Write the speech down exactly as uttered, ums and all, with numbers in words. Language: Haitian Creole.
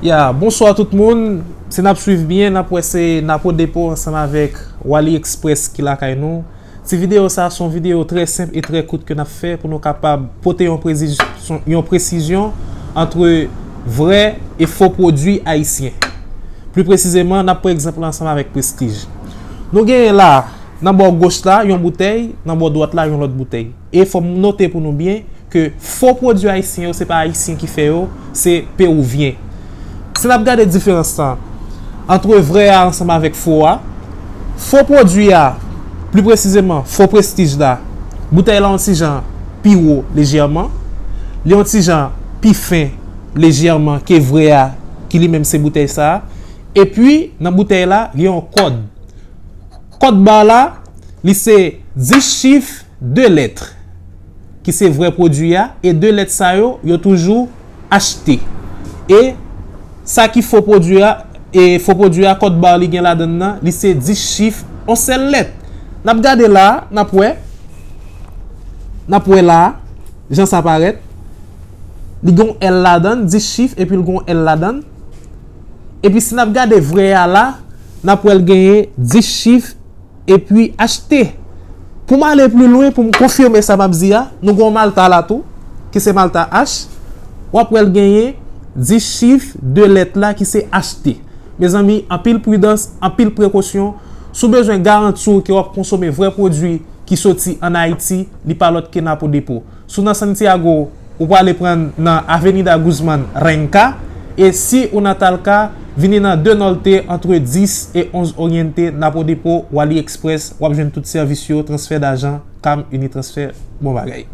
Ya, bonswa tout moun. Si n ap swiv byen, n ap wè se Napo Depo ansanm avèk Wali Express ki lakay nou. Ti videyo sa a se yon videyo trè senp e trè kout ke n ap fè pou nou kapab pote yon presizyon, yon presizyon antre vrè e fo pwodui ayisyen. Pli presizeman, n ap pran egzanp la ansanm avèk Prestige. Nou genyen la, nan bò goch la, yon boutèy, nan bò dwat la, yon lòt boutèy. E fò m note pou nou byen ke fo pwodui ayisyen yo, se pa ayisyen ki fè yo, se pewouvyen. Si n ap gade diferans lan antre vrè a ansanm avèk fo a, fo pwodui a, pli presizeman, fo Prestige la, boutèy la yon ti jan pi wo lejèman, li yon ti jan pi fen lejèman ke vrè a, ki li menm se boutèy sa a. Epi, nan boutèy la, gen yon kòd. Kòd ba la, li se dis chif, de lèt, ki se vrè pwodui a, e de lèt sa yo, yo toujou achte. E sa ki fo pwodui a, e fo pwodui a, kòd ba li gen ladan l nan, li se dis chif, yon sèl lèt. N ap gade la, n ap wè, n ap wè la, jan sa parèt. Li gen yon L ladan l, dis chif, epi l gen yon L ladan l. Epi si n ap gade vrè a la, n ap wè l genyen dis chif, epi achte. Pou m ale pli lwen, pou m konfime sa m ap di a, nou gen yon Malta la tou, ki se Malta H. W ap wè l genyen dis chif, de lèt la, ki se achte. Mezanmi, anpil pridans, anpil prekosyon. Si w bezwen garanti w ke w ap konsome vrè pwodui ki soti ann Ayiti, li pa lòt ke Napo Depo. Si w nan Santiago, ou prale pran nan Avenida Guzmán Renca, e si ou nan Talca, vini nan Deux Norte antre dis e onz Oriente, Napo Depo, Wali Express, w ap jwenn tout sèvis yo, transfè dajan, Cam, Unitransfer, bon bagay.